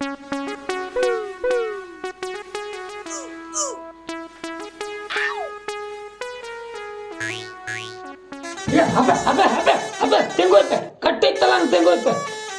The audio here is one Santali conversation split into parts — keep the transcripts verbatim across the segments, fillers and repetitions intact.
ᱮᱭᱟ, ᱦᱟᱯᱮ, ᱦᱟᱯᱮ, ᱦᱟᱯᱮ, ᱦᱟᱯᱮ, ᱛᱤᱸᱜᱩᱭ ᱯᱮ, ᱠᱟᱹᱴᱤᱡ ᱛᱟᱞᱟᱝ ᱛᱤᱸᱜᱩᱭ ᱯᱮ᱾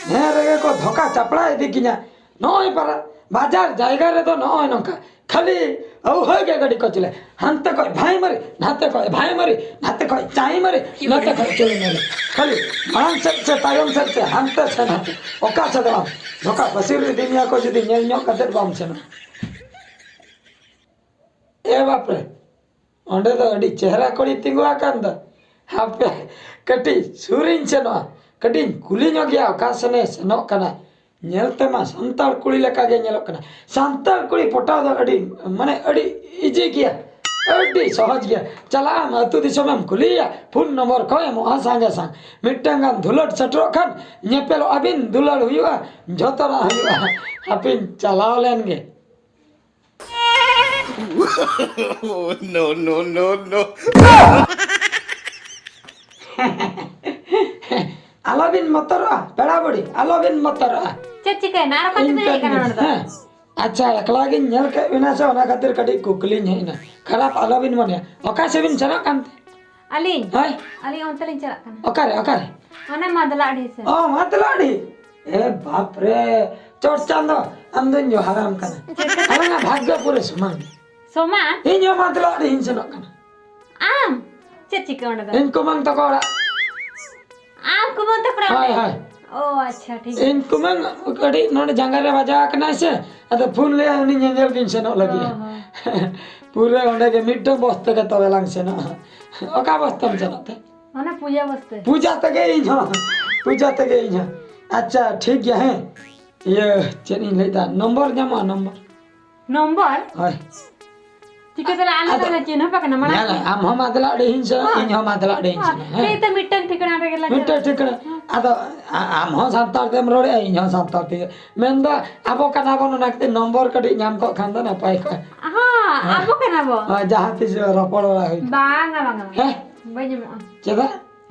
ᱱᱮ ᱨᱮᱜᱮ ᱠᱚ ᱫᱷᱚᱠᱟ ᱪᱟᱯᱲᱟ ᱤᱫᱤ ᱠᱤᱧᱟ᱾ ᱱᱚᱜᱼᱚᱭ ᱯᱟᱨᱟ ᱵᱟᱡᱟᱨ ᱡᱟᱭᱜᱟ ᱨᱮᱫᱚ ᱱᱚᱜᱼᱚᱭ ᱱᱚᱝᱠᱟ, ᱠᱷᱟᱹᱞᱤ ᱟᱹᱣᱦᱟᱹ ᱜᱮ ᱜᱟᱹᱰᱤ ᱠᱚ ᱪᱟᱞᱟᱜ, ᱦᱟᱱᱛᱮ ᱠᱷᱚᱡ ᱵᱷᱟᱭ ᱢᱟᱹᱨᱤ, ᱱᱟᱛᱮ ᱠᱷᱚᱡ ᱵᱷᱟᱭ ᱢᱟᱹᱨᱤ, ᱱᱟᱛᱮ ᱠᱷᱚᱡ ᱪᱟᱭ ᱢᱟᱹᱨᱤ, ᱱᱟᱛᱮ ᱠᱷᱚᱡ ᱪᱟᱭ ᱢᱟᱹᱨᱤ, ᱠᱷᱟᱹᱞᱤ ᱢᱟᱲᱟᱝ ᱥᱮᱫ ᱥᱮ ᱛᱟᱭᱚᱢ ᱥᱮᱫ ᱥᱮ ᱦᱟᱱᱛᱮ ᱥᱮ ᱱᱟᱛᱮ, ᱚᱠᱟ ᱥᱮᱫ ᱵᱟᱝ ᱫᱷᱚᱠᱟ ᱯᱟᱹᱥᱤᱨ ᱤᱫᱤ ᱢᱮᱭᱟ ᱠᱚ ᱡᱩᱫᱤ ᱧᱮᱞ ᱧᱚᱜ ᱠᱟᱛᱮᱫ ᱵᱟᱢ ᱥᱮᱱᱚᱜᱼᱟ᱾ ᱮ ᱵᱟᱯᱨᱮ, ᱚᱸᱰᱮ ᱫᱚ ᱟᱹᱰᱤ ᱪᱮᱦᱨᱟ ᱠᱩᱲᱤ ᱛᱤᱸᱜᱩ ᱟᱠᱟᱱ ᱫᱚ᱾ ᱦᱟᱯᱮ, ᱠᱟᱹᱴᱤᱡ ᱥᱩᱨᱤᱧ ᱥᱮᱱᱚᱜᱼᱟ, ᱠᱟᱹᱴᱤᱡ ᱤᱧ ᱠᱩᱞᱤ ᱧᱚᱜ ᱜᱮᱭᱟ ᱚᱠᱟ ᱥᱮᱱᱮ ᱥᱮᱱᱚᱜ ᱠᱟᱱᱟ᱾ ᱧᱮᱞ ᱛᱮᱢᱟ ᱥᱟᱱᱛᱟᱲ ᱠᱩᱲᱤ ᱞᱮᱠᱟ ᱜᱮ ᱧᱮᱞᱚᱜ ᱠᱟᱱᱟ᱾ ᱥᱟᱱᱛᱟᱲ ᱠᱩᱲᱤ ᱯᱚᱴᱟᱣ ᱫᱚ ᱟᱹᱰᱤ, ᱢᱟᱱᱮ, ᱟᱹᱰᱤ ᱤᱡᱤ ᱜᱮᱭᱟ, ᱟᱹᱰᱤ ᱥᱚᱦᱚᱡᱽ ᱜᱮᱭᱟ᱾ ᱪᱟᱞᱟᱜ ᱟᱢ ᱟᱹᱛᱩ ᱫᱤᱥᱚᱢᱮᱢ ᱠᱩᱞᱤᱭᱮᱭᱟ, ᱯᱷᱳᱱ ᱱᱚᱢᱵᱚᱨ ᱠᱚ ᱮᱢᱚᱜᱼᱟ ᱥᱟᱸᱜᱮ ᱥᱟᱝ᱾ ᱢᱤᱫᱴᱟᱝ ᱜᱟᱱ ᱫᱩᱞᱟᱹᱲ ᱥᱮᱴᱮᱨᱚᱜ ᱠᱷᱟᱱ ᱧᱮᱯᱮᱞᱚᱜ ᱟᱹᱵᱤᱱ, ᱫᱩᱞᱟᱹᱲ ᱦᱩᱭᱩᱜᱼᱟ, ᱡᱷᱚᱛᱚᱱᱟᱜ ᱦᱩᱭᱩᱜᱼᱟ᱾ ᱦᱟᱯᱮᱧ ᱪᱟᱞᱟᱣ ᱞᱮᱱ ᱜᱮ᱾ No, no, no, no. ᱟᱞᱚᱵᱤᱱ ᱢᱚᱛᱚᱨᱚᱜᱼᱟ, ᱯᱮᱲᱟ ᱵᱩᱰᱷᱤ, ᱟᱞᱚᱵᱤᱱ ᱢᱚᱛᱚᱨᱚᱜᱼᱟ᱾ ᱪᱮᱫ ᱪᱤᱠᱟᱹᱭᱮᱱᱟ? ᱟᱨ ᱚᱠᱟ ᱛᱮᱵᱤᱱ ᱦᱮᱡ ᱟᱠᱟᱱᱟ ᱱᱚᱰᱮ ᱫᱚ? ᱦᱮᱸ᱾ ᱟᱪᱪᱷᱟ, ᱮᱠᱞᱟ ᱜᱤᱧ ᱧᱮᱞ ᱠᱮᱫ ᱵᱤᱱᱟ ᱥᱮ, ᱚᱱᱟ ᱠᱷᱟᱹᱛᱤᱨ ᱠᱟᱹᱴᱤᱡ ᱠᱩᱠᱞᱤᱧ ᱦᱮᱡ ᱮᱱᱟ᱾ ᱠᱷᱟᱨᱟᱯ ᱟᱞᱚᱵᱤᱱ ᱢᱚᱱᱮᱭᱟ᱾ ᱚᱠᱟ ᱥᱮᱫ ᱵᱤᱱ ᱥᱮᱱᱚᱜ ᱠᱟᱱᱛᱮ? ᱟᱹᱞᱤᱧ? ᱦᱳᱭ᱾ ᱟᱹᱞᱤᱧ ᱚᱱᱛᱮ ᱞᱤᱧ ᱪᱟᱞᱟᱜ ᱠᱟᱱᱟ᱾ ᱚᱠᱟᱨᱮ, ᱚᱠᱟᱨᱮ? ᱚᱱᱮ ᱢᱟᱫᱽᱞᱟ ᱟᱹᱰᱤ ᱥᱮᱫ᱾ ᱚ, ᱢᱟᱫᱽᱞᱟ ᱟᱹᱰᱤ᱾ ᱮ ᱵᱟᱯ ᱨᱮ, ᱪᱚᱴ ᱪᱟᱸᱫᱚ, ᱟᱢ ᱫᱚᱧ ᱡᱚᱦᱟᱨᱟᱢ ᱠᱟᱱᱟ᱾ ᱪᱮᱫ ᱠᱟᱛᱷᱟ? ᱟᱞᱟᱝᱟᱜ ᱵᱷᱟᱜᱽᱜᱚ ᱯᱩᱨᱟᱹ ᱥᱚᱢᱟᱱ᱾ ᱥᱚᱢᱟᱱ? ᱤᱧ ᱦᱚᱸ ᱢᱟᱫᱽᱞᱟ ᱟᱹᱰᱤ ᱤᱧ ᱥᱮᱱᱚᱜ ᱠᱟᱱᱟ᱾ ᱟᱢ? ᱪᱮᱫ ᱪᱤᱠᱟᱹ ᱚᱸᱰᱮ ᱫᱚ? ᱤᱧ ᱠᱩᱢᱟᱹᱝ ᱛᱟᱠᱚ ᱚᱲᱟᱜ᱾ ᱟᱢ ᱠᱩᱢᱟᱹᱝ ᱛᱟᱠᱚ ᱚᱲᱟᱜ ᱦᱳᱭ, ᱚᱸᱰᱮ? ᱦᱳᱭ᱾ ᱚ, ᱟᱪᱪᱷᱟ, ᱴᱷᱤᱠ ᱜᱮᱭᱟ᱾ ᱤᱧ ᱠᱩᱢᱟᱹᱝ ᱠᱟᱹᱴᱤᱡ ᱱᱚᱰᱮ ᱡᱟᱸᱜᱟ ᱨᱮ ᱵᱟᱡᱟᱣ ᱟᱠᱟᱱᱟᱭ ᱥᱮ, ᱟᱫᱚ ᱯᱷᱳᱱ ᱞᱮᱭᱟ ᱩᱱᱤ ᱧᱮᱧᱮᱞ ᱜᱤᱧ ᱥᱮᱱᱚᱜ ᱞᱟᱹᱜᱤᱫ᱾ ᱚ, ᱦᱚᱸ᱾ ᱯᱩᱨᱟᱹ ᱚᱸᱰᱮ ᱜᱮ ᱢᱤᱫᱴᱟᱝ ᱵᱚᱥ ᱛᱮᱜᱮ ᱛᱚᱵᱮ ᱞᱟᱝ ᱥᱮᱱᱚᱜᱼᱟ᱾ ᱚᱠᱟ ᱵᱚᱥ ᱛᱮᱢ ᱥᱮᱱᱚᱜ ᱛᱮ? ᱚᱱᱟ ᱯᱩᱡᱟ ᱵᱚᱥ ᱛᱮ᱾ ᱯᱩᱡᱟ ᱛᱮᱜᱮ ᱤᱧ ᱦᱚᱸ, ᱯᱩᱡᱟ ᱛᱮᱜᱮ ᱤᱧ ᱦᱚᱸ᱾ ᱟᱪᱪᱷᱟ, ᱴᱷᱤᱠ ᱜᱮᱭᱟ, ᱦᱮᱸ᱾ ᱤᱭᱟᱹ, ᱪᱮᱫ ᱤᱧ ᱞᱟᱹᱭᱫᱟ, ᱱᱚᱢᱵᱚᱨ ᱧᱟᱢᱚᱜᱼᱟ, ᱱᱚᱢᱵᱚᱨ? ᱱᱚᱢᱵᱚᱨ? ᱦᱳᱭ᱾ ᱪᱤᱠᱟᱹ ᱛᱮᱞᱮ ᱟᱞᱮ ᱟᱫᱚ ᱫᱚᱞᱮ ᱪᱤᱱᱦᱟᱹᱯ ᱟᱠᱟᱱᱟ ᱢᱟᱲᱟᱝ ᱧᱮᱞ, ᱠᱷᱚᱱ? ᱟᱢ ᱦᱚᱸ ᱢᱟᱫᱽᱞᱟ ᱟᱹᱰᱤ ᱦᱤᱝᱥᱟᱹ, ᱦᱳᱭ᱾ ᱤᱧ ᱦᱚᱸ ᱢᱟᱫᱽᱞᱟ ᱟᱹᱰᱤ ᱦᱤᱝᱥᱟᱹ, ᱦᱳᱭ᱾ ᱦᱮᱸ᱾ ᱥᱮᱭ ᱛᱚ ᱢᱤᱫᱴᱟᱝ ᱴᱷᱤᱠᱟᱹᱱᱟ ᱨᱮᱜᱮ ᱞᱮ ᱢᱤᱫᱴᱟᱝ ᱪᱟᱞᱟᱜᱼᱟ᱾ ᱴᱷᱤᱠᱟᱹᱱᱟ᱾ ᱦᱮᱸ᱾ ᱟᱫᱚ ᱟ-, ᱟᱢ ᱦᱚᱸ ᱥᱟᱱᱛᱟᱲ ᱛᱮᱢ ᱨᱚᱲᱮᱫᱼᱟ, ᱤᱧ ᱦᱚᱸ ᱥᱟᱱᱛᱟᱲ ᱛᱮ᱾ ᱢᱮᱱᱫᱟ, ᱟᱵᱚ ᱠᱟᱱᱟ ᱵᱚᱱ, ᱚᱱᱟ ᱠᱷᱟᱹᱛᱤᱨ ᱱᱚᱢᱵᱚᱨ ᱠᱟᱹᱴᱤᱡ ᱧᱟᱢ ᱠᱚᱜ ᱠᱷᱟᱱ ᱫᱚ ᱱᱟᱯᱟᱭ ᱠᱚᱜᱼᱟ᱾ ᱦᱚᱸ, ᱦᱮᱸ᱾ ᱟᱵᱚ ᱠᱟᱱᱟ ᱵᱚᱱ᱾ ᱦᱳᱭ, ᱡᱟᱦᱟᱸ ᱛᱤᱥ ᱨᱚᱯᱚᱲ ᱵᱟᱲᱟ ᱦᱩᱭ ᱠᱚᱜᱼᱟ᱾ ᱵᱟᱝᱟ, ᱵᱟᱝᱟ, ᱵᱟᱝᱟ᱾ ᱦᱮᱸ? ᱵᱟᱹᱧ ᱮᱢᱚᱜᱼᱟ᱾ ᱪᱮᱫᱟᱜ?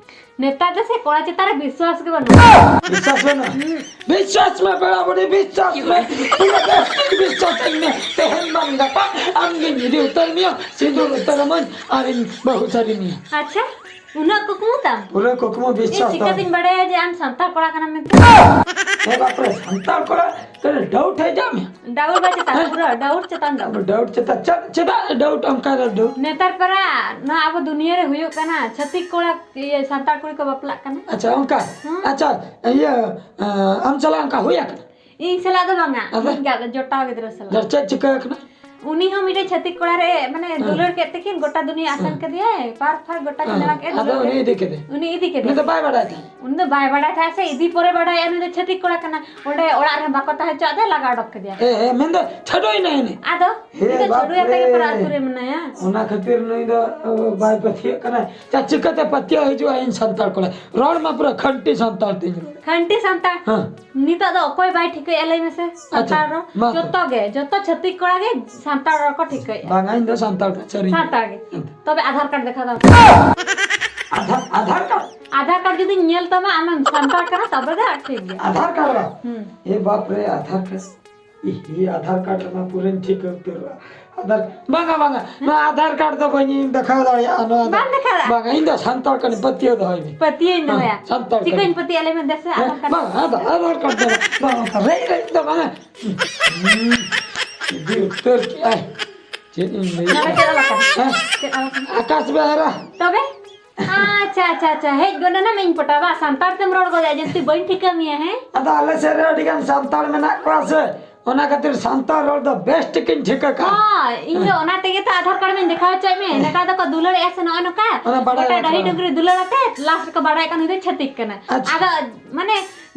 ᱱᱮᱛᱟᱨ ᱫᱚ ᱥᱮ ᱠᱚᱲᱟ ᱪᱮᱛᱟᱱ ᱨᱮ ᱵᱤᱥᱣᱟᱥ ᱜᱮ ᱵᱟᱹᱱᱩᱜᱼᱟ᱾ ᱵᱤᱥᱣᱟᱥ ᱵᱟᱹᱱᱩᱜᱼᱟ? ᱦᱩᱸ᱾ ᱵᱤᱥᱣᱟᱥ ᱢᱮ ᱯᱮᱲᱟ ᱵᱩᱰᱷᱤ, ᱵᱤᱥᱣᱟᱥ ᱢᱮ᱾ ᱯᱩᱨᱟᱹ ᱵᱮᱥ ᱴᱷᱤᱠ ᱵᱤᱥᱣᱟᱥ ᱟᱹᱧ ᱢᱮ᱾ ᱛᱮᱦᱮᱧ ᱵᱟᱝ ᱜᱟᱯᱟ ᱟᱢ ᱜᱤᱧ ᱤᱫᱤ ᱩᱛᱟᱹᱨ ᱢᱮᱭᱟ, ᱥᱤᱸᱫᱩᱨ ᱩᱛᱟᱹᱨ ᱟᱢᱟᱹᱧ ᱟᱨᱤᱧ ᱵᱟᱹᱦᱩ ᱥᱟᱹᱨᱤ ᱢᱮᱭᱟ᱾ ᱟᱪᱪᱷᱟ, ᱩᱱᱟᱹᱜ ᱠᱩᱠᱢᱩ ᱛᱟᱢ? ᱯᱩᱨᱟᱹ ᱠᱩᱠᱢᱩ ᱤᱧ ᱵᱤᱥᱣᱟᱥ ᱛᱟᱢ᱾ ᱪᱤᱠᱟᱹᱛᱤᱧ ᱵᱟᱲᱟᱭᱟ ᱡᱮ ᱟᱢ ᱥᱟᱱᱛᱟᱲ ᱠᱚᱲᱟ ᱠᱟᱱᱟᱢ ᱢᱮᱱᱛᱮ? ᱦᱮᱸ ᱵᱟᱯᱨᱮ, ᱥᱟᱱᱛᱟᱲ ᱠᱚᱲᱟ ᱛᱟᱦᱞᱮ ᱰᱟᱣᱩᱴ ᱦᱮᱡ ᱟᱫ ᱢᱮᱭᱟ? ᱰᱟᱣᱩᱴ ᱵᱟ ᱪᱮᱛᱟᱱ, ᱦᱮᱸ? ᱯᱩᱨᱟᱹ ᱰᱟᱣᱩᱴ ᱪᱮᱛᱟᱱ ᱰᱟᱣᱩᱴ᱾ ᱰᱟᱣᱩᱴ ᱪᱮᱛᱟᱱ, ᱪᱮᱫ-, ᱪᱮᱫᱟᱜ ᱰᱟᱣᱩᱴ ᱚᱱᱠᱟ ᱫᱚ ᱰᱟᱣᱩᱴ? ᱱᱮᱛᱟᱨ ᱯᱟᱨᱟ ᱱᱚᱣᱟ ᱟᱵᱚ ᱫᱩᱱᱤᱭᱟᱹ ᱨᱮ ᱦᱩᱭᱩᱜ ᱠᱟᱱᱟ, ᱪᱷᱟᱹᱛᱤᱠ ᱠᱚᱲᱟ, ᱤᱭᱟᱹ, ᱥᱟᱱᱛᱟᱲ ᱠᱩᱲᱤ ᱠᱚ ᱵᱟᱯᱞᱟᱜ ᱠᱟᱱᱟ᱾ ᱟᱪᱪᱷᱟ, ᱚᱱᱠᱟ? ᱦᱩᱸ᱾ ᱟᱪᱪᱷᱟ, ᱤᱭᱟᱹ, ᱟᱸ, ᱟᱢ ᱥᱟᱞᱟᱜ ᱚᱱᱠᱟ ᱦᱩᱭ ᱟᱠᱟᱱᱟ? ᱤᱧ ᱥᱟᱞᱟᱜ ᱫᱚ ᱵᱟᱝᱟ, ᱟᱫᱚ? ᱢᱤᱫ ᱜᱟᱛᱮ ᱡᱚᱴᱟᱣ ᱜᱤᱫᱽᱨᱟᱹ ᱥᱟᱞᱟᱜ᱾ ᱟᱫᱚ ᱪᱮᱫ ᱪᱤᱠᱟᱹ ᱟᱠᱟᱱᱟ? ᱩᱱᱤ ᱦᱚᱸ ᱢᱤᱫᱴᱮᱡ ᱪᱷᱟᱹᱛᱤᱠ ᱠᱚᱲᱟ ᱨᱮ, ᱢᱟᱱᱮ, ᱦᱮᱸ᱾ ᱫᱩᱞᱟᱹᱲ ᱠᱮᱫ ᱛᱮᱠᱤᱱ, ᱜᱚᱴᱟ ᱫᱩᱱᱤᱭᱟᱹ ᱟᱥᱮᱱ ᱦᱮᱸ᱾ ᱠᱮᱫᱮᱭᱟᱭ, ᱯᱟᱨᱠ ᱯᱷᱟᱨᱠ ᱜᱚᱴᱟ ᱠᱚ ᱦᱮᱸ᱾ ᱫᱟᱬᱟ ᱠᱮᱫ, ᱟᱫᱚ ᱫᱩᱞᱟᱹᱲ ᱩᱱᱤ ᱠᱮᱫ᱾ ᱤᱫᱤ ᱠᱮᱫᱮ? ᱩᱱᱤ ᱤᱫᱤ ᱠᱮᱫᱮ᱾ ᱩᱱᱤ ᱫᱚ ᱵᱟᱭ ᱵᱟᱲᱟᱭ ᱛᱟᱦᱮᱸᱫ? ᱩᱱᱤ ᱫᱚ ᱵᱟᱭ ᱵᱟᱲᱟᱭ ᱛᱟᱦᱮᱸᱫ ᱥᱮ, ᱤᱫᱤ ᱯᱚᱨᱮ ᱵᱟᱲᱟᱭ, ᱩᱱᱤ ᱫᱚ ᱪᱷᱟᱹᱛᱤᱠ ᱠᱚᱲᱟ ᱠᱟᱱᱟ᱾ ᱚᱸᱰᱮ ᱚᱲᱟᱜ ᱨᱮ ᱵᱟᱠᱚ ᱛᱟᱦᱮᱸ ᱦᱚᱪᱚᱣᱟᱜ ᱛᱮ ᱞᱟᱜᱟ ᱚᱰᱚᱠ ᱠᱮᱫᱮᱭᱟ᱾ ᱮ, ᱮ, ᱢᱮᱱᱫᱚ ᱪᱷᱟᱰᱚᱭᱮᱱᱟᱭ ᱩᱱᱤ᱾ ᱟᱫᱚ ᱦᱮ ᱩᱱᱤ ᱫᱚ ᱵᱟᱯ ᱪᱷᱟᱰᱚᱭᱟ ᱛᱮᱜᱮ ᱨᱮ᱾ ᱯᱟᱨᱟ ᱟᱹᱛᱩ ᱨᱮ ᱢᱮᱱᱟᱭᱟ᱾ ᱚᱱᱟ ᱠᱷᱟᱹᱛᱤᱨ ᱱᱩᱭ ᱫᱚ, ᱚ, ᱵᱟᱭ ᱯᱟᱹᱛᱭᱟᱹᱜ ᱠᱟᱱᱟ᱾ ᱪᱟ ᱪᱤᱠᱟᱹᱛᱮ ᱯᱟᱹᱛᱭᱟᱹᱣ ᱦᱤᱡᱩᱜᱼᱟ ᱤᱧ ᱥᱟᱱᱛᱟᱲ ᱠᱚᱲᱟ? ᱨᱚᱲ ᱢᱟ ᱯᱩᱨᱟᱹ ᱠᱷᱟᱹᱱᱴᱤ ᱥᱟᱱᱛᱟᱲ ᱛᱤᱧ ᱨᱚᱲ᱾ ᱠᱷᱟᱹᱱᱴᱤ ᱥᱟᱱᱛᱟᱲ? ᱦᱮᱸ᱾ ᱱᱤᱛᱚᱜ ᱫᱚ ᱚᱠᱚᱭ ᱵᱟᱭ ᱴᱷᱤᱠᱟᱹᱭᱮᱫᱼᱟ ᱞᱟᱹᱭ ᱢᱮᱥᱮ? ᱟᱪᱪᱷᱟ, ᱥᱟᱱᱛᱟᱲ ᱨᱚᱲ? ᱢᱟ ᱛᱚᱵᱮ᱾ ᱡᱚᱛᱚ ᱜᱮ, ᱡᱚᱛᱚ ᱪᱷᱟᱹᱛᱤᱠ ᱠᱚᱲᱟ ᱜᱮ ᱥᱟᱱᱛᱟᱲ ᱨᱚᱲ ᱠᱚ ᱴᱷᱤᱠᱟᱹᱭᱮᱫᱼᱟ᱾ ᱵᱟᱝᱟ, ᱤᱧ ᱫᱚ ᱥᱟᱱᱛᱟᱲ ᱠᱟᱱ ᱥᱟᱹᱨᱤ᱾ ᱥᱟᱱᱛᱟᱲ ᱜᱮ᱾ ᱦᱮᱸ᱾ ᱛᱚᱵᱮ ᱟᱫᱷᱟᱨ ᱠᱟᱨᱰ ᱫᱮᱠᱷᱟᱣ ᱫᱟᱢ᱾ ᱟᱫᱷᱟᱨ, ᱟᱫᱷᱟᱨ ᱠᱟᱨᱰ? ᱟᱫᱷᱟᱨ ᱠᱟᱨᱰ ᱡᱩᱫᱤᱧ ᱧᱮᱞ ᱛᱟᱢᱟ ᱟᱢᱮᱢ ᱥᱟᱱᱛᱟᱲ ᱠᱟᱱᱟ, ᱛᱚᱵᱮ ᱫᱚ ᱴᱷᱤᱠ ᱜᱮᱭᱟ᱾ ᱟᱫᱷᱟᱨ ᱠᱟᱨᱰ ᱵᱟᱝ? ᱦᱩᱸ᱾ ᱮ ᱵᱟᱯ ᱨᱮ, ᱟᱫᱷᱟᱨ ᱠᱟᱨᱰ᱾ ᱤᱦ, ᱤᱦ, ᱟᱫᱷᱟᱨ ᱠᱟᱨᱰ ᱨᱮᱢᱟ ᱯᱩᱨᱟᱹᱧ ᱴᱷᱤᱠᱟᱹ ᱩᱛᱟᱹᱨᱚᱜᱼᱟ᱾ ᱟᱫᱷᱟᱨ, ᱵᱟᱝᱟ, ᱵᱟᱝᱟ, ᱱᱚᱣᱟ ᱟᱫᱷᱟᱨ ᱠᱟᱨᱰ ᱫᱚ ᱵᱟᱹᱧ ᱫᱮᱠᱷᱟᱣ ᱫᱟᱲᱮᱭᱟᱜᱼᱟ, ᱱᱚᱣᱟ ᱫᱚ᱾ ᱵᱟᱢ ᱫᱮᱠᱷᱟᱣ ᱫᱟᱲᱮᱭᱟᱜᱼᱟ? ᱵᱟᱝᱟ, ᱤᱧ ᱫᱚ ᱥᱟᱱᱛᱟᱲ ᱠᱟᱹᱱᱟᱹᱧ, ᱯᱟᱹᱛᱭᱟᱹᱣ ᱫᱚᱦᱚᱭ ᱢᱮ᱾ ᱯᱟᱹᱛᱭᱟᱹᱣᱤᱧ ᱦᱮᱸ, ᱫᱚᱦᱚᱭᱟ᱾ ᱥᱟᱱᱛᱟᱲ ᱪᱤᱠᱟᱹᱧ ᱠᱟᱹᱱᱟᱹᱧ᱾ ᱯᱟᱹᱛᱭᱟᱹᱜᱼᱟ ᱞᱟᱹᱭ ᱢᱮ, ᱫᱮᱥᱮ ᱦᱮᱸ, ᱟᱫᱷᱟᱨ ᱠᱟᱨᱰ? ᱵᱟᱝᱟ, ᱟᱫᱚ ᱟᱫᱷᱟᱨ ᱠᱟᱨᱰ ᱫᱚ ᱵᱟᱝ, ᱵᱟᱝ, ᱚᱱᱠᱟ ᱨᱮᱡ ᱨᱮᱡ ᱫᱚ ᱵᱟᱝᱟ᱾ ᱦᱩᱸ, ᱤᱫᱤ ᱩᱛᱟᱹᱨ ᱠᱮᱜᱼᱟᱭ᱾ ᱪᱮᱫ ᱤᱧ ᱞᱟᱹᱭᱟ? ᱱᱚᱰᱮ ᱪᱮᱫ ᱚᱞ ᱟᱠᱟᱱᱟ? ᱦᱮᱸ? ᱪᱮᱫ ᱚᱞ ᱟᱠᱟᱱᱟ? ᱟᱠᱟᱥ ᱵᱮᱦᱨᱟ᱾ ᱛᱚᱵᱮ? ᱟᱪᱪᱷᱟ, ᱟᱪᱪᱷᱟ, ᱟᱪᱪᱷᱟ, ᱦᱮᱡ ᱜᱚᱫ ᱮᱱᱟᱢ, ᱤᱧ ᱯᱚᱴᱟᱣᱟ᱾ ᱥᱟᱱᱛᱟᱲ ᱛᱮᱢ ᱨᱚᱲ ᱜᱚᱫᱟ, ᱡᱟᱹᱥᱛᱤ ᱵᱟᱹᱧ ᱴᱷᱤᱠᱟᱹ ᱢᱮᱭᱟ, ᱦᱮᱸ? ᱟᱫᱚ ᱟᱞᱮ ᱥᱮᱫ ᱨᱮ ᱟᱹᱰᱤ ᱜᱟᱱ ᱥᱟᱱᱛᱟᱲ ᱢᱮᱱᱟᱜ ᱠᱚᱣᱟ ᱥᱮ, ᱚᱱᱟ ᱠᱷᱟᱹᱛᱤᱨ ᱥᱟᱱᱛᱟᱲ ᱨᱚᱲ ᱫᱚ ᱵᱮᱥ ᱴᱷᱤᱠᱤᱧ ᱴᱷᱤᱠᱟᱹ ᱠᱟᱜᱼᱟ᱾ ᱦᱳᱭ, ᱤᱧ ᱫᱚ ᱦᱮᱸ᱾ ᱚᱱᱟ ᱛᱮᱜᱮ ᱛᱚ ᱟᱫᱷᱟᱨ ᱠᱟᱨᱰ ᱢᱟᱧ ᱫᱮᱠᱷᱟᱣ ᱦᱚᱪᱚᱭᱮᱫ ᱢᱮ᱾ ᱦᱮᱸ᱾ ᱱᱮᱛᱟᱨ ᱫᱚᱠᱚ ᱫᱩᱞᱟᱹᱲᱮᱜᱼᱟ ᱥᱮ ᱱᱚᱜᱼᱚᱭ ᱱᱚᱝᱠᱟ᱾ ᱚᱱᱟ ᱵᱟᱲᱟᱭ ᱜᱚᱴᱟ ᱵᱟᱲᱟᱭ ᱰᱟᱹᱦᱤ ᱠᱚ᱾ ᱰᱩᱝᱨᱤ ᱫᱩᱞᱟᱹᱲ ᱟᱛᱮ ᱞᱟᱥᱴ ᱨᱮᱠᱚ ᱵᱟᱲᱟᱭ ᱠᱟᱱ ᱱᱩᱭ ᱫᱚ ᱪᱷᱟᱹᱛᱤᱠ ᱠᱟᱱᱟᱭ᱾ ᱟᱪᱪᱷᱟ᱾ ᱟᱫᱚ ᱢᱟᱱᱮ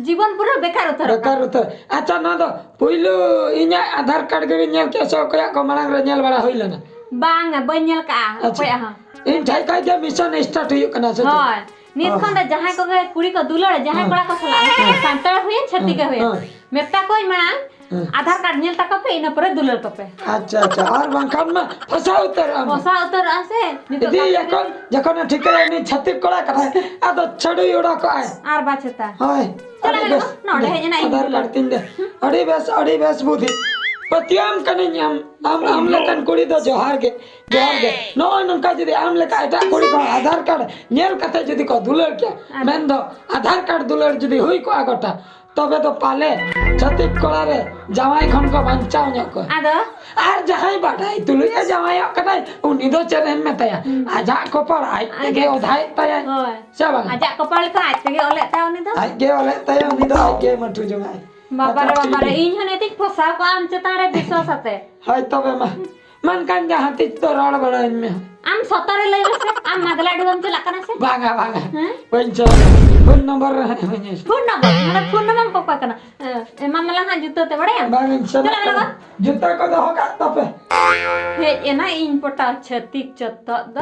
ᱡᱤᱵᱚᱱ ᱯᱩᱨᱟᱹ ᱵᱮᱠᱟᱨ ᱩᱛᱟᱹᱨᱚᱜ ᱵᱮᱠᱟᱨ ᱠᱟᱱᱟ᱾ ᱩᱛᱟᱹᱨ᱾ ᱟᱪᱪᱷᱟ, ᱱᱚᱣᱟ ᱫᱚ ᱯᱩᱭᱞᱩ ᱤᱧᱟᱹᱜ ᱟᱫᱷᱟᱨ ᱠᱟᱨᱰ ᱜᱮᱵᱤᱱ ᱧᱮᱞ ᱠᱮᱜᱼᱟ ᱥᱮ ᱚᱠᱚᱭᱟᱜ ᱠᱚ ᱢᱟᱲᱟᱝ ᱨᱮ ᱧᱮᱞ ᱵᱟᱲᱟ ᱦᱩᱭ ᱞᱮᱱᱟ? ᱵᱟᱝᱟ, ᱵᱟᱹᱧ ᱧᱮᱞ ᱠᱟᱜᱼᱟ ᱟᱪᱪᱷᱟ᱾ ᱚᱠᱚᱭᱟᱜ ᱦᱚᱸ᱾ ᱤᱧ ᱴᱷᱮᱡ ᱠᱷᱚᱡ ᱜᱮ mission start ᱦᱩᱭᱩᱜ ᱠᱟᱱᱟ ᱥᱮ ᱪᱮᱫ? ᱦᱳᱭ᱾ ᱱᱤᱛ ᱦᱚᱸ᱾ ᱠᱷᱚᱱ ᱫᱚ ᱡᱟᱦᱟᱸᱭ ᱠᱚᱜᱮ ᱠᱩᱲᱤ ᱠᱚ ᱫᱩᱞᱟᱹᱲ, ᱡᱟᱦᱟᱸᱭ ᱦᱮᱸ᱾ ᱠᱚᱲᱟ ᱠᱚ ᱥᱟᱞᱟᱜ, ᱦᱮᱸ᱾ ᱥᱟᱱᱛᱟᱲ ᱦᱩᱭᱮᱱ, ᱪᱷᱟᱹᱛᱤᱠ ᱮ ᱦᱮᱸ᱾ ᱦᱩᱭᱮᱱ᱾ ᱦᱮᱸ᱾ ᱢᱮᱛᱟ ᱠᱚᱣᱟᱹᱧ ᱢᱟᱲᱟᱝ, ᱦᱮᱸ᱾ ᱟᱫᱷᱟᱨ ᱠᱟᱨᱰ ᱧᱮᱞ ᱛᱟᱠᱚ ᱯᱮ, ᱤᱱᱟᱹ ᱯᱚᱨᱮ ᱫᱩᱞᱟᱹᱲ ᱠᱚᱯᱮ᱾ ᱟᱪᱪᱷᱟ, ᱟᱪᱪᱷᱟ, ᱟᱨ ᱵᱟᱝᱠᱷᱟᱱ ᱢᱟ ᱯᱷᱟᱥᱟᱣ ᱩᱛᱟᱹᱨᱚᱜ ᱟᱢ᱾ ᱯᱷᱟᱥᱟᱣ ᱩᱛᱟᱹᱨᱚᱜᱼᱟ ᱥᱮ᱾ ᱱᱤᱛᱚᱜ ᱤᱫᱤ ᱠᱟᱛᱮ ᱡᱚᱠᱷᱚᱱ, ᱡᱚᱠᱷᱚᱱᱮ ᱴᱷᱤᱠᱟᱹᱭᱟ ᱩᱱᱤ ᱪᱷᱟᱹᱛᱤᱠ ᱠᱚᱲᱟ ᱠᱟᱱᱟᱭ, ᱟᱫᱚ ᱪᱷᱟᱹᱰᱩᱭ ᱚᱲᱟ ᱠᱚᱜᱼᱟᱭ᱾ ᱟᱨ ᱵᱟᱪᱮᱛᱟ᱾ ᱦᱳᱭ᱾ ᱪᱟᱞᱟᱜ ᱟᱹᱰᱤ ᱵᱮᱥ᱾ ᱱᱚᱰᱮ ᱦᱮᱡ ᱮᱱᱟ ᱤᱧ ᱟᱫᱷᱟᱨ ᱫᱩᱞᱟᱹᱲ᱾ ᱠᱟᱨᱰ ᱛᱤᱧ ᱫᱮ᱾ ᱟᱹᱰᱤ ᱵᱮᱥ, ᱟᱹᱰᱤ ᱵᱮᱥ ᱵᱩᱫᱷᱤ᱾ ᱯᱟᱹᱛᱭᱟᱹᱣᱟᱢ ᱠᱟᱹᱱᱟᱹᱧ ᱟᱢ, ᱟᱢ, ᱟᱢ ᱞᱮᱠᱟᱱ ᱠᱩᱲᱤ ᱫᱚ ᱡᱚᱦᱟᱨ ᱜᱮ, ᱡᱚᱦᱟᱨ ᱜᱮ᱾ ᱱᱚᱜᱼᱚᱭ ᱱᱚᱝᱠᱟ ᱡᱩᱫᱤ ᱟᱢ ᱞᱮᱠᱟ ᱮᱴᱟᱜ ᱠᱩᱲᱤ ᱠᱚ ᱟᱫᱷᱟᱨ ᱠᱟᱨᱰ ᱧᱮᱞ ᱠᱟᱛᱮ ᱡᱩᱫᱤ ᱠᱚ ᱫᱩᱞᱟᱹᱲ ᱠᱮᱭᱟ, ᱟᱫᱚ ᱢᱮᱱᱫᱚ ᱟᱫᱷᱟᱨ ᱠᱟᱨᱰ ᱫᱩᱞᱟᱹᱲ ᱡᱩᱫᱤ ᱦᱩᱭ ᱠᱚᱜᱼᱟ ᱜᱚᱴᱟ, ᱛᱚᱵᱮ ᱫᱚ ᱯᱟᱞᱮ ᱪᱷᱟᱹᱛᱤᱠ ᱠᱚᱲᱟ ᱨᱮ ᱡᱟᱶᱟᱭ ᱠᱷᱚᱱ ᱠᱚ ᱵᱟᱧᱪᱟᱣ ᱧᱚᱜ ᱠᱚᱜᱼᱟ᱾ ᱟᱫᱚ? ᱟᱨ ᱡᱟᱦᱟᱸᱭ ᱵᱟᱰᱟᱭ ᱛᱩᱞᱩᱡ ᱮ ᱡᱟᱶᱟᱭᱚᱜ ᱠᱟᱱᱟᱭ, ᱩᱱᱤ ᱫᱚ ᱪᱮᱫ ᱮᱢ ᱢᱮᱛᱟᱭᱟ? ᱦᱩᱸ᱾ ᱟᱡᱟᱜ ᱠᱚᱯᱟᱲ ᱟᱡ ᱛᱮᱜᱮ ᱟᱡᱟᱜ ᱚᱫᱷᱟᱭᱮᱫ ᱛᱟᱭᱟᱭ᱾ ᱦᱳᱭ᱾ ᱥᱮ ᱵᱟᱝ? ᱟᱡᱟᱜ ᱠᱚᱯᱟᱲ ᱞᱮᱠᱟ ᱟᱡ ᱛᱮᱜᱮ ᱚᱞᱮᱫ ᱛᱟᱭᱟ ᱩᱱᱤ ᱫᱚ᱾ ᱟᱡ ᱜᱮ ᱚᱞᱮᱫ ᱛᱟᱭᱟ, ᱩᱱᱤ ᱫᱚ ᱟᱡ ᱜᱮ ᱢᱟᱹᱴᱷᱩ ᱡᱚᱝᱟᱭ᱾ ᱵᱟᱵᱟᱨᱮ, ᱟᱪᱪᱷᱟ, ᱴᱷᱤᱠ ᱵᱟᱵᱟᱨᱮ, ᱜᱮᱭᱟ᱾ ᱤᱧ ᱦᱚᱸ ᱱᱤᱛᱤᱧ ᱯᱷᱚᱥᱟᱣ ᱠᱚᱜᱼᱟ ᱟᱢ ᱪᱮᱛᱟᱱ ᱨᱮ ᱵᱤᱥᱣᱟᱥ ᱟᱛᱮ᱾ ᱦᱳᱭ ᱛᱚᱵᱮ ᱢᱟ᱾ ᱢᱮᱱᱠᱷᱟᱱ ᱡᱟᱦᱟᱸ ᱛᱤᱥ ᱫᱚ ᱨᱚᱲ ᱵᱟᱲᱟᱧ ᱢᱮ᱾ ᱟᱢ ᱥᱚᱛᱚ ᱨᱮ ᱞᱟᱹᱭ ᱢᱮᱥᱮ, ᱟᱢ ᱢᱟᱫᱽᱞᱟ ᱰᱩᱵᱟᱹᱢ ᱪᱟᱞᱟᱜ ᱠᱟᱱᱟ ᱥᱮ? ᱵᱟᱝᱟ, ᱵᱟᱝᱟ᱾ ᱦᱮᱸ? ᱵᱟᱹᱧ ᱪᱟᱞᱟᱜ ᱠᱟᱱᱟ᱾ ᱯᱷᱳᱱ ᱱᱚᱢᱵᱚᱨ ᱨᱮ ᱦᱮᱸ, ᱤᱢᱟᱹᱧ ᱢᱮ᱾ Phone number? ᱱᱚᱰᱮ ᱯᱷᱳᱱ ᱱᱚᱢᱵᱚᱨ ᱠᱚ ᱚᱠᱚᱭ ᱠᱟᱱᱟ? ᱮ, ᱮᱢᱟᱢ ᱟᱞᱟᱝ ᱦᱟᱸᱜ ᱡᱩᱛᱟᱹ ᱛᱮ, ᱵᱟᱲᱟᱭᱟᱢ? ᱵᱟᱝ, ᱤᱧ ᱪᱟᱞᱟᱜ ᱪᱟᱞᱟᱜ ᱠᱟᱱᱟ᱾ ᱟᱞᱟᱝ᱾ ᱡᱩᱛᱟᱹ ᱠᱚ ᱫᱚᱦᱚ ᱠᱟᱜ ᱛᱟᱯᱮ᱾ ᱦᱮᱡ ᱮᱱᱟ ᱤᱧ ᱯᱚᱴᱟᱣ ᱪᱷᱟᱹᱛᱤᱠ ᱪᱚᱛᱛᱚᱜ ᱫᱚ᱾